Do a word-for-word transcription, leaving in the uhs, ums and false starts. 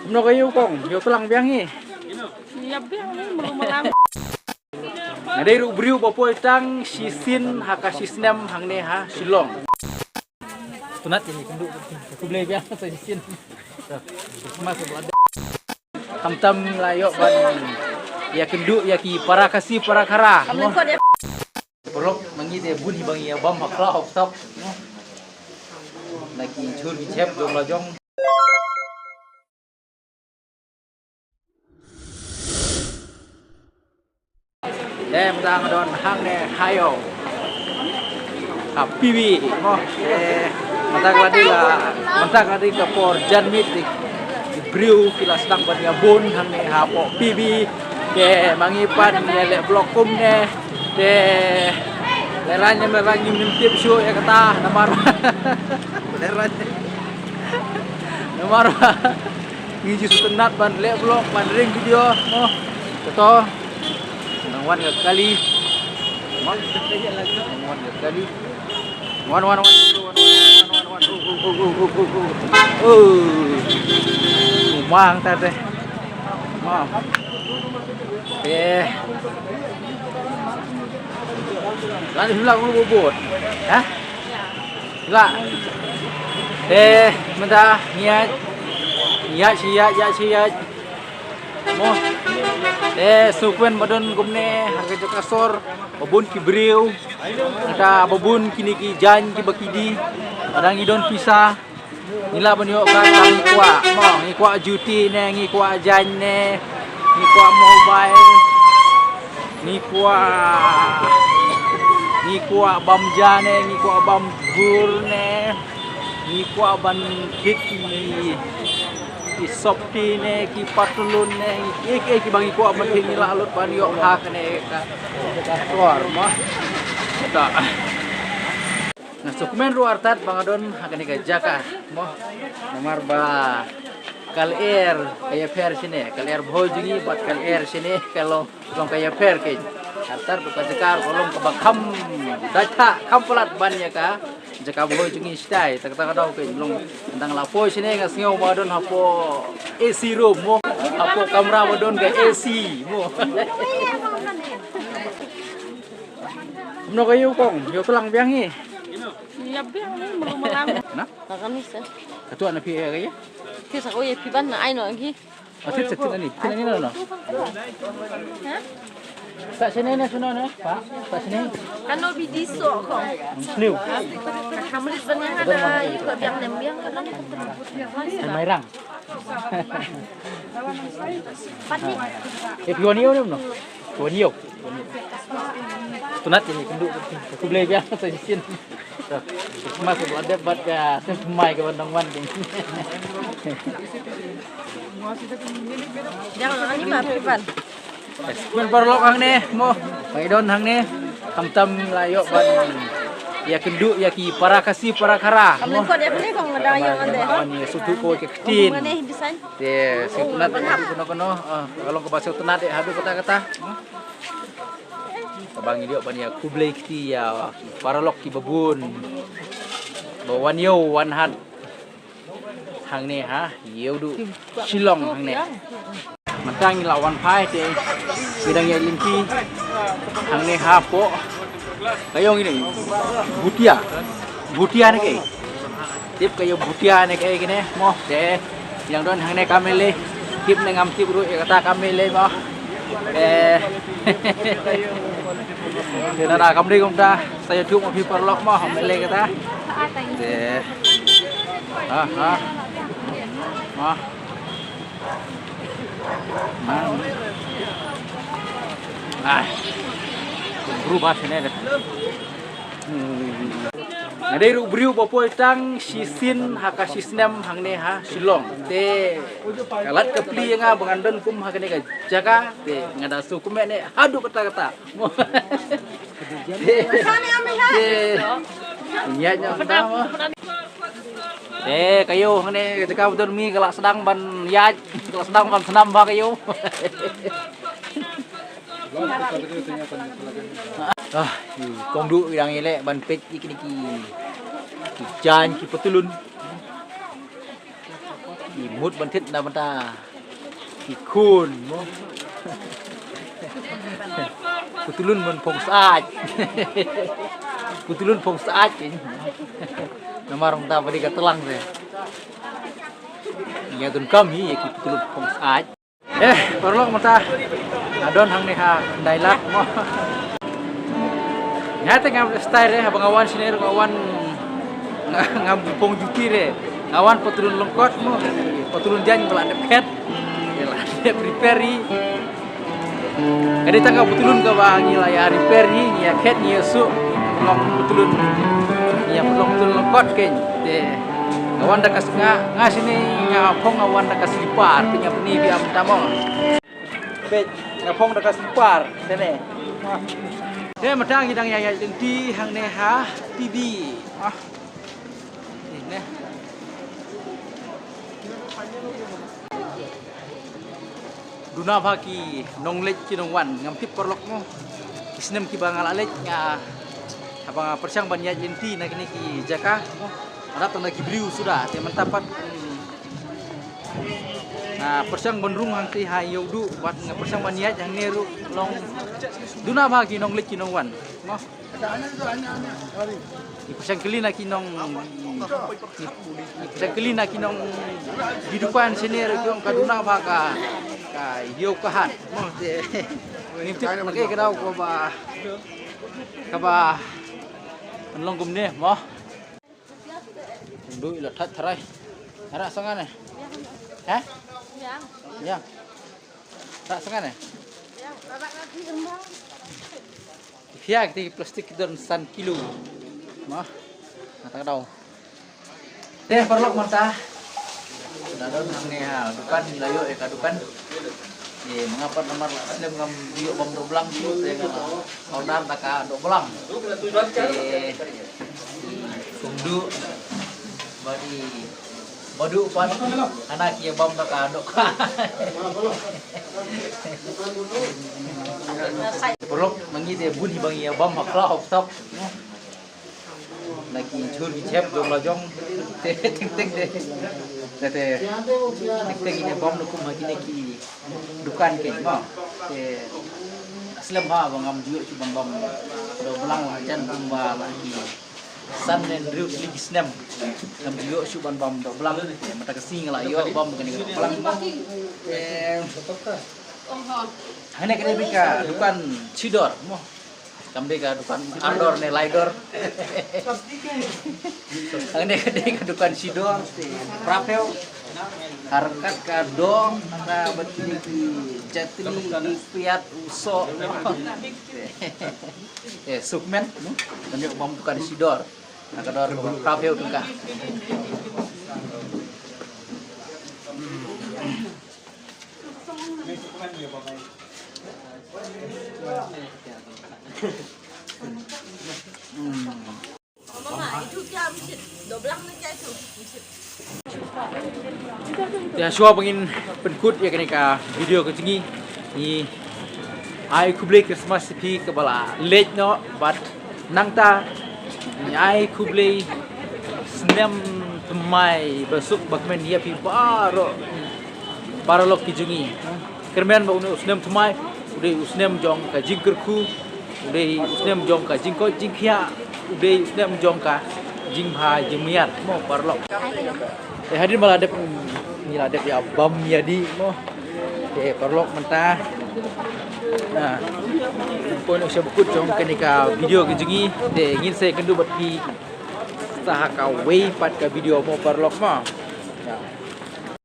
Mano ka ïew kong, ïew tlang biang hi. Ïa biang ni melu melang. Nga dei ruh u briew ba poi tang shisien ha ka shisnem hangne ha Shillong. Tunat ïa kynduh, khublei biang sa shisien. Khamtam la ïoh ban ïa kynduh ïa ki para Khasi para Khara. Paralok, ma ngi te bun hi ba ngi ïa bam ha khlaw ha sap. Na ki jhur ki jhep jong la jong. Te mynta nga don hangne ha ïew ha P B mo. Te mynta ka la dei la, mynta ka la dei ka por janmiet, ki briew ki la sdang ban ïa bun hangne hapoh P B. Te ma ngi pat ngi ïa leh vlog kumne. Te lehrain ne lehrain ngim tip shuh ïa kata namar lehrain namar ngi ju sngewtynnat ban leh vlog, ban ring video mo. Kato nang wan ka kali. Mo. Nang wan ka kali. Wan, wan, wan, wan, wan, wan, wan, wan. Oh, oh, oh, oh, oh, oh. Oh. Kumang ta te. Mo. Eh. Lan hula ngulu bubut. Ha? Hula. Eh, mynta ngiat. Ngiat, siat, ïa, siat. Mo. Eh, sukwen ba don kumne ha ka jaka sor, ba bun ki briew. Mynta ba bun kine ki jaiñ kiba ki die. Ba dang ngi don pisa. Ngi lah ban ïoh kat ba ngi kwah, mo, ngi kwah juti ne, ngi kwah jaiñ ne, ngi kwah mobile, ngi kwah, ngi kwah bam ja ne, ngi kwah bam gur ne, ngi kwah ban khit ki, ki sopti ne, ki patlun ne, ki, ki, kiba ngi kwah ban khit ngi lah lut ban ïoh ha kane ka, ka sor, mo. Ta. Nga sngewkmen ruh artat ba nga don ha kane ka jaka mo. Namar ba ka lyer ka ïapher shane, ka lyer Bhoi jong ngi bad ka lyer shane ka long, long ka ïapher kein. Artat ruh ka jaka ruh ka long kaba kham dait ha, kham palat ban ïa ka jaka Bhoi jong ngi shatai. Ta kata ka daw kein long, tang la poi shane nga sngew ba nga don hapoh A C room mo, hapoh kamra ba don ka A C mo. Mano ka ïew kong, ïew tlang biang hi. Ïa biang ni melu melang. Na? Ka kami sa. Ka tuan na phi ïa ka ïa? Phi sa ko ïa phi ban na ai no hi. Ah, thit sa thit ani. Thit ani no no. Ha? Sa sini na sini na. Pa, sa sini. Kano bidi so kong. Sliu. Ka hamlet ban ïa ka da ïa ka biang nem biang ka dang. Hai mai rang. Pat ni. Eh, phi wan ïew ne mano? Phi wan ïew. Tunat ïa kynduh, khublei biang sa shisien. Mas ba dep bad ka tymmen ka ban dang wan ding. Jangan ani ma phi ban. Sukmen paralok hangne mo, ba ngi don hangne, khamtam la ïoh ban ïa kynduh ïa ki para Khasi para Khara mo. Kong da ïoh ande. Ban ïa sngewthuh ko ïa ka ktien. Kong ne bisan. Te sngewtynnat haduh kano kano, ah, ka long kaba sngewtynnat haduh katta katta. Kaba ngi ïoh ban ïa khublei kti ïa ki paralok kiba bun ba wan ïew wan hat hangne ha ïew duh Shillong hangne. Mynta ngi la wan phai te ngi dang ïa lynti hangne hapoh ka ïong ine Bhutia. Bhutia ne kaei? Tip ka ïa Bhutia ne kaei kine mo te. Ïa don hangne ka mele. Tip ne ngam tip ruh ïa kata ka mele mo. Eh. Te nada kam dei kumta sa ïathuh ma phi paralok mo, mele kata. Te. Ha ha. Ha. Ah. Bru ba sene de. Hmm. Nga dei ruh u briew ba poi tang shisien ha ka shisnem hangne ha Shillong. Te ka lad ka pli ïa nga ba ngan don kum ha kane ka jaka te nga da sngewkmen ne haduh katta katta. Mo. Te. Te. Ïa ïa katta mo. Eh, ka ïew hangne ka jaka ba don ngi ka la sdang ban ïaid, ka la sdang ban snam ba ka ïew. Ah, i kong duh i dang ïaleh ban peit ïa kine ki, ki jaiñ ki patlun. Ki mut ban thied na bynta ki khun mo. Putulun ban phong syaid. Putulun phong syaid ki. Namar mynta ba dei ka tlang te. Ïa donkam hi ïa ki putulun phong syaid. Eh, paralok mynta nga don hangne ha Khyndai Lad mo. Nga te ngam style re, haba nga wan shane ruh nga wan nga, ngam phong juti re. Nga wan putulun lyngkot mo. Putulun jaiñ ba la dep khet. Ba la dep repair hi. Ka dei tang ka putulun kaba ngi la ïa repair hi, ngi ïa khet, ngi ïa suh. Long putulun, ngi ïa long putulun lyngkot kein. Te nga wan da ka s-, nga, nga shane nga phong nga wan da ka slipar, te nga pyni biang mynta mo. Peit, nga phong da ka slipar, te ne. Te mynta ngi dang ïa ïaid lynti hangne ha P B. Ah. Ni ne. Duna bha ki nongleit ki nongwan, ngam tip paralok mo. Ki snem kiba nga la leit nga, haba nga pyrshang ban ïaid lynti na kine ki jaka mo. Nga dap tang da ki briew suda, te mynta pat, hmm, nga pyrshang ban rung hangtei ha Ïewduh, bad nga pyrshang ban ïaid hangne ruh long. Duna bha ki nongleit ki nongwan mo. Ngi pyrshang kylli na ki nong, ngi, ngi pyrshang kylli na ki nong ki dukan shane ruh ki ong ka duna bha ka, ka ïew ka hat. Mo te. Ngim tip na kaei ka daw kaba, kaba pynlong kumne mo. Ndu ila that tharai. Ara sangan eh. Ha? Ya. Ara sangan eh. Pia kita plastik kita san kilo. Mah. Mata daw. Te paralok mynta. Da don hangne ha dukan, ngi la ïoh ïa ka dukan. Te manga pat namar la slem ngam ïoh bam dohblang tu, te nga la order da ka dohblang. Te kumdu bad i badu pat hana ki ïa bam da ka dohkha. Paralok, ma ngi te bun hi ba ngi ïa bam ha khlaw ha ptop. Na ki jhur ki jhep jong la jong. Te teng teng te. Te te teng teng ine bam na kum ha kine ki dukan kein mo. Te slem bha ba ngam ju ïoh shuh ban bam dohblang la jan kumba la ki san ne hynriew tylli ki snem. Ngam ju ïoh shuh ban bam dohblang. Te mynta ka sngi nga la ïoh bam kane ka dohblang mo. Te hangne ka dei ka dukan shi dor mo. Kam dei ka dukan ar dor ne lai dor. Hangne ka dei ka dukan shi dor. Praphew. Harkat ka dor, ka bad kine ki chutney, ki piat, u soh. Eh, sukmen, no? Kan ïoh bam dukan shi dor. Na ka dor ka praphew tyngka. Te shuwa ba ngin pynkut ïa kane ka video ka jong ngi, ngi ai khublei Christmas ïa phi kaba la leit noh, bad nangta ngi ai khublei snem thymmai ba suk ba kmen ïa phi baroh paralok ki jong ngi. Kyrmen ba une u snem thymmai u dei u snem jong ka jingkyrkhu, u dei u snem jong ka jingkoit jingkhiah, u dei u snem jong ka jingbha jingmiat mo paralok. Te hadien ba la dep, ngi la dep ïa bam ïa dih mo. Te paralok mynta, na, poi noh sha ba kut jong kane ka video ka jong ngi. Te ngin sa ïakynduh bad phi sa ha kawei pat ka video mo paralok mo. Ya.